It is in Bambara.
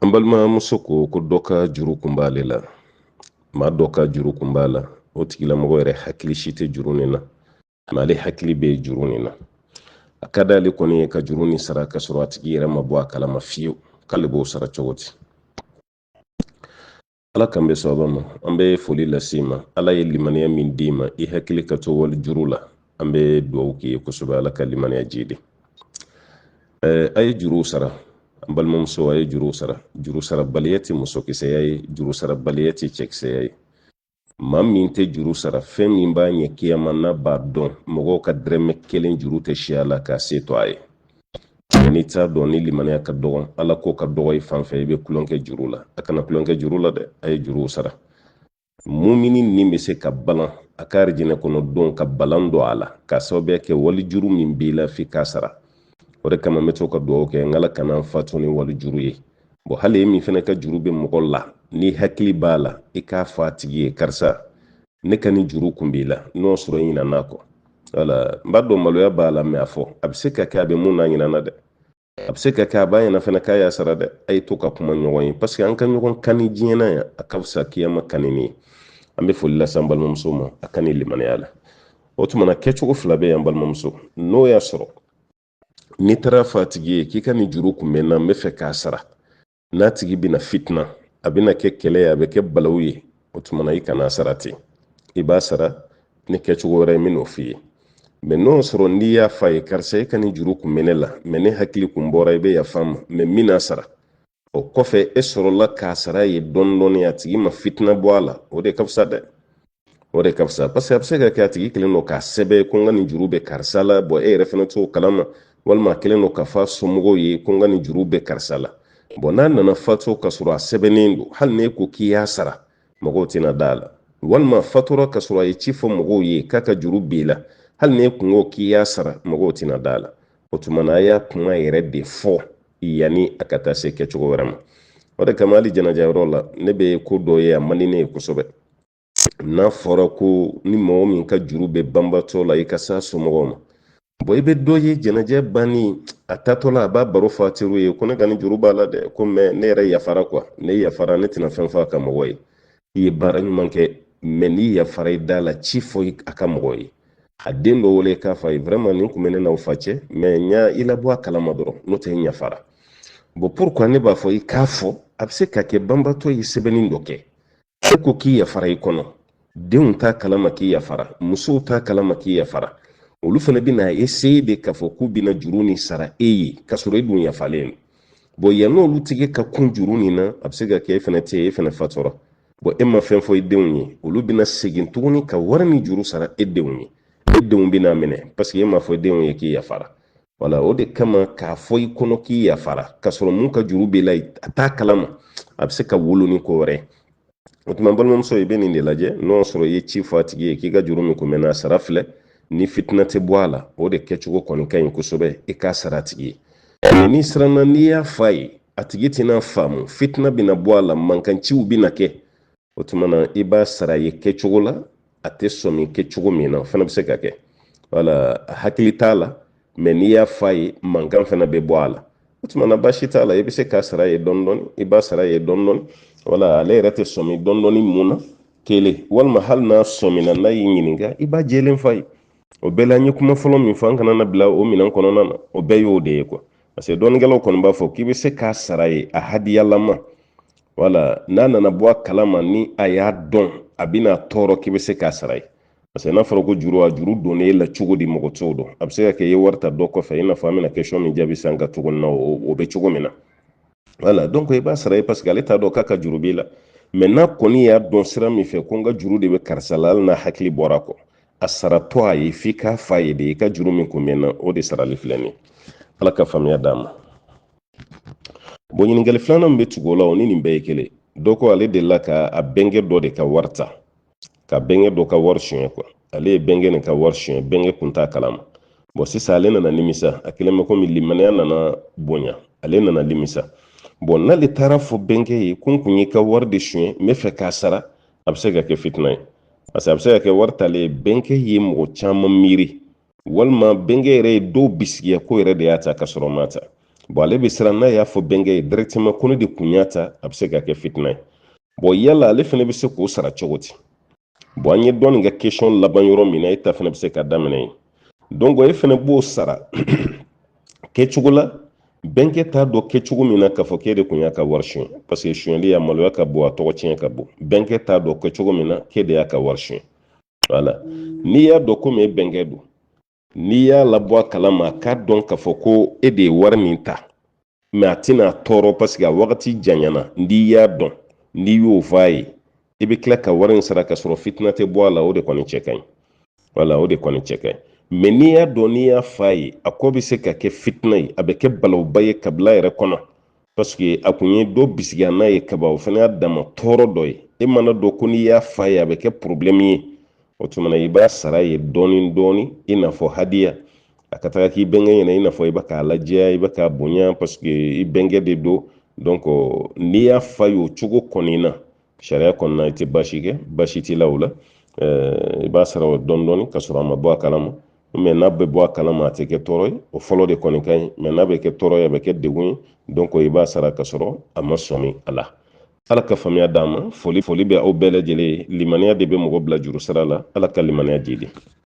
An balimamuso ko ko dɔ ka juru kun b'ale la, maa dɔ ka juru kun b'a la. O tigilamɔgɔ yɛrɛ hakili si tɛ juru nin na, mɛ ale hakili bɛ juru nin na. A ka d'ale kɔni ye ka juru nin sara ka sɔrɔ a tigi yɛrɛ ma bɔ a kalama fiyewu. K'ale b'o sara cogo di? Ala k'an bɛn sawaba ma. An bɛ foli lase i ma. Ala ye limaniya min d'i ma, i hakili ka to wali juru la, an bɛ dugawu k'i ye kosɛbɛ. Ala ka limaniya jidi. A ye juruw sara, an balimamuso, a ye juruw sara. Juru sarabaliya tɛ musokisɛya ye, juru sarabaliya tɛ cɛkisɛya ye. Maa min tɛ juru sara, fɛn min b'a ɲɛ kiyama n'a b'a dɔn, mɔgɔw ka dɛrɛmɛ kelen juru tɛ si a la k'a se to a ye. N'i t'a dɔn, ni limaniya ka dɔgɔn, Ala ko ka dɔgɔ i fan fɛ, i bɛ tulon kɛ juru la. A kana tulon kɛ juru la dɛ, a ye juruw sara. Mumini ni bɛ se ka balan a ka arijinɛ kɔnɔ don ka balan don a la k'a sababuya kɛ wali juru min b'i la f'i k'a sara. O de kama n bɛ to ka dugawu kɛ n Ala kana n fatu ni wali juru ye. Bɔn, hali e min fana ka juru bɛ mɔgɔ la, n'i hakili b'a la, i k'a fɔ a tigi ye: karisa, ne ka nin juru kun b'i la. N'o sɔrɔ i ɲinɛna kɔ, wala n b'a dɔn maloya b'a la, mɛ a fɔ. A bɛ se ka kɛ a bɛ mun n'a ɲinɛna dɛ, a bɛ se ka kɛ a b'a ɲɛna fana k'a y'a sara dɛ. A ye to ka kuma ɲɔgɔn ye, parce que an ka ɲɔgɔn kani diɲɛ na yan, a ka fisa kiyama kanini ye. An bɛ foli lase an balimamuso ma, a ka ni limaniya la. O tuma na, kɛcogo fila bɛ yan, balimamuso. N'o y'a sɔrɔ n'i taara fɔ a tigi ye k'i ka nin juru kun bɛ n na, n bɛ fɛ k'a sara, n'a tigi bɛna fitina, a bɛna kɛ kɛlɛ ye, a bɛ kɛ balawu ye, o tuma na i kana sara ten. I b'a sara ni kɛcogo wɛrɛ ye, n bɛn'o f'i ye. Mɛ n'o sɔrɔ n'i y'a f'a ye: karisa, e ka nin juru kun bɛ ne la, mɛ ne hakili kun bɔra, i bɛ yafa n ma, mɛ n bɛna sara. O kɔfɛ e sɔrɔla k'a sara ye dɔɔni dɔɔni, a tigi ma fitina bɔ a la, o de ka fisa dɛ, o de ka fisa. Parce que a bɛ se ka kɛ a tigi kɛlen don k'a sɛbɛn ko n ka nin juru bɛ karisa la. Bɔn, e yɛrɛ fana t'o kalama, walima a kɛlen don k'a fɔ a somɔgɔw ye ko n ka nin juru bɛ karisa la. Bɔn, n'a nana fatu ka sɔrɔ a sɛbɛnnen don, hali n'e ko k'i y'a sara, mɔgɔw tɛna da a la. Walima fatura ka sɔrɔ a ye ci fɔ mɔgɔw ye k'a ka juru b'i la, hali n'e kun ko k'i y'a sara, mɔgɔw tɛna da a la. O tuma na, a y'a kuma yɛrɛ de fɔ yanni a ka taa se kɛcogo wɛrɛ ma. O de kama, hali jɛnajayɔrɔ la, ne bɛ ko dɔ ye, a man di ne ye kosɛbɛ. N'a fɔra ko ni mɔgɔ min ka juru bɛ banbatɔ la, i ka s'a somɔgɔw ma. Bɔn, i bɛ dɔ ye jɛnajɛ banni, a taatɔ la, a b'a baro fɔ a teriw ye ko ne ka nin juru b'a la dɛ, ko mɛ ne yɛrɛ yafara kuwa, ne yafara, ne tɛna fɛn fɔ a ka mɔgɔ ye. I ye baara ɲuman kɛ, mɛ n'i yafara i da la, ci fɔ a ka mɔgɔ ye. A den dɔ wele k'a fɔ a ye: vraiment, nin kun bɛ ne n'aw fa cɛ, mɛ n y'a i labɔ a kalama dɔrɔn, n'o tɛ n yafara. Bɔn, pourquoi ne b'a fɔ i k'a fɔ? A bɛ se ka kɛ banbatɔ ye sɛbɛnni dɔ kɛ, e ko k'i yafara i kɔnɔ, denw t'a kalama k'i yafara, musow t'a kalama k'i yafara. Olu fana bɛna essayer de k'a fɔ k'u bɛna juru nin sara e ye, k'a sɔrɔ e dun yafalen don. Bɔn, yann'olu tigɛ ka kun juru nin na, a bɛ se ka kɛ e fana tɛ yen, e fana fatura. Bɔn, e ma fɛn fɔ i denw ye, olu bɛna segin tuguni ka wari min juru sara e denw ye, e denw bɛna minɛ, parce que e m'a fɔ denw ye k'i yafara. Wala, o de kama k'a fɔ i kɔnɔ k'i yafara, k'a sɔrɔ mun ka juru b'i la, a t'a kalama, a bɛ se ka wolo ni ko wɛrɛ ye. O tuma, balimamuso, i bɛ nin de lajɛ. N'o y'a sɔrɔ i ye ci fɔ a tigi ye k'i ka juru min kun bɛ n'a sara filɛ, ni fitina tɛ bɔ a la, o de kɛcogo kɔni ka ɲi kosɛbɛ, i k'a sara a tigi ye. Mɛ n'i siranna, n'i y'a fɔ a ye, a tigi tɛna faamu, fitina bɛna bɔ a la, mankanciw bɛna kɛ, o tuma na i b'a sara ye kɛcogo la a tɛ sɔmi kɛcogo min na, o fana bɛ se ka kɛ. Wala, a hakili t'a la, mɛ n'i y'a fɔ a ye, mankan fana bɛ bɔ a la. O tuma na, baasi t'a la, i bɛ se k'a sara ye dɔɔni dɔɔni, i b'a sara ye dɔɔni dɔɔni. Wala, ale yɛrɛ tɛ sɔmi dɔɔni dɔɔni mun na kelen, walima hali n'a sɔmina, n'a y'i ɲininka, i b'a jɛlen f'a ye. O bɛɛ la, n ye kuma fɔlɔ min fɔ, an kana na bila o minɛn kɔnɔna na, o bɛɛ y'o de ye kuwa. Parce que dɔnnikɛlaw kɔni b'a fɔ k'i bɛ se k'a sara ye a hadiyalama. Wala, n'a nana bɔ a kalama, ni a y'a dɔn a bɛna tɔɔrɔ, k'i bɛ se k'a sara ye. Parce que n'a fɔra ko juru, a juru donnen e la cogo di, mɔgɔ t'o dɔn. A bɛ se ka kɛ i ye wari ta dɔ kɔfɛ, i n'a fɔ an bɛna question min jaabi sisan ka cogo min na, o bɛ cogo min na. Wala, donc i b'a sara ye, parce que ale t'a dɔn k'a ka juru b'i la. Mɛ n'a kɔni y'a dɔn sira min fɛ ko n ka juru de bɛ karisa la, hali n'a hakili bɔra a kɔ, a saratɔ a ye, f'i k'a f'a ye de: i ka juru min kun bɛ n na, o de sarali filɛ nin ye. Ala ka faamuya d'a ma. Bon, ɲininkali filanan min bɛ tugu o la, o ni nin bɛɛ ye kelen. Dɔ ko ale delila ka a bɛnkɛ dɔ de ka wari ta, ka bɛnkɛ dɔ ka wari suɲɛ kuwa. Ale ye bɛnkɛ nin ka wari suɲɛ, bɛnkɛ kun t'a kalama. Bɔn, sisan ale nana nimisa, a kɛlen bɛ komi limaniya nana bonya, ale nana nimisa. Bɔn, n'ale taara fɔ bɛnkɛ ye ko n kun y'i ka wari de suɲɛ, n bɛ fɛ k'a sara, a bɛ se ka kɛ fitina ye. Parce que a bɛ se ka kɛ wari talen, bɛnkɛ ye mɔgɔ caman miiri, walima bɛnkɛ yɛrɛ ye dɔw bisigiya ko yɛrɛ de y'a ta ka sɔrɔ ma ta. Bon, ale bɛ siran n'a y'a fɔ bɛnkɛ ye directement ko ne de kun y'a ta, a bɛ se ka kɛ fitina ye. Bon, yala ale fana bɛ se k'o sara cogo di? Bon, an ye dɔ nin ka question laban yɔrɔ min na, e ta fana bɛ se ka daminɛ yen. Donc e fana b'o sara kɛcogo la, bɛnkɛ t'a dɔn kɛcogo min na k'a fɔ k'e de kun y'a ka wari suɲɛ, parce que suɲɛli a maloya ka bon, a tɔgɔ tiɲɛ ka bon. Bɛnkɛ t'a dɔn kɛcogo min na k'e de y'a ka wari suɲɛ. Voilà, n'i y'a dɔn komi e bɛnkɛ don, n'i y'a labɔ a kalama, a k'a dɔn k'a fɔ ko e de ye wari min ta, mais a tɛna tɔɔrɔ parce que a wagati janyana. N'i y'a dɔn, n'i y'o fɔ a ye, i bɛ tila ka wari in sara ka sɔrɔ fitina tɛ bɔ a la, o de kɔni cɛ ka ɲi. Wala, o de kɔni cɛ ka ɲi. Mais n'i y'a dɔn, n'i y'a fɔ a ye, a ko bɛ se ka kɛ fitina ye, a bɛ kɛ balawuba ye kabila yɛrɛ kɔnɔ, parce que a kun ye dɔ bisigiya n'a ye kaba, o fana y'a dama tɔɔrɔ dɔ ye. E mana dɔn ko n'i y'a fɔ a ye, a bɛ kɛ problème ye, o tuma na i b'a sara ye dɔɔni dɔɔni, i n'a fɔ hadiya, a ka taga k'i bɛnkɛ ɲɛna, i n'a fɔ i bɛ k'a lajɛya, i bɛ k'a bonya, parce que i bɛnkɛ de don. Donc n'i y'a fa ye o cogo kɔni na, sariya kɔnɔna, i tɛ baasi kɛ, baasi t'i la o la. I b'a sara o dɔɔni dɔɔni ka sɔrɔ a ma bɔ a kalama. Mais n'a bɛ bɔ a kalama, a tɛ kɛ tɔɔrɔ ye. O fɔlɔ de kɔni ka ɲi. Mais n'a bɛ kɛ tɔɔrɔ ye, a bɛ kɛ degun ye. Donc i b'a sara ka sɔrɔ a ma sɔmi a la. Ala ka faamuya d'an ma. Foli, foli bɛ aw bɛɛ lajɛlen ye. Limaniya de bɛ mɔgɔ bila juru sira la. Ala ka limaniya jidi.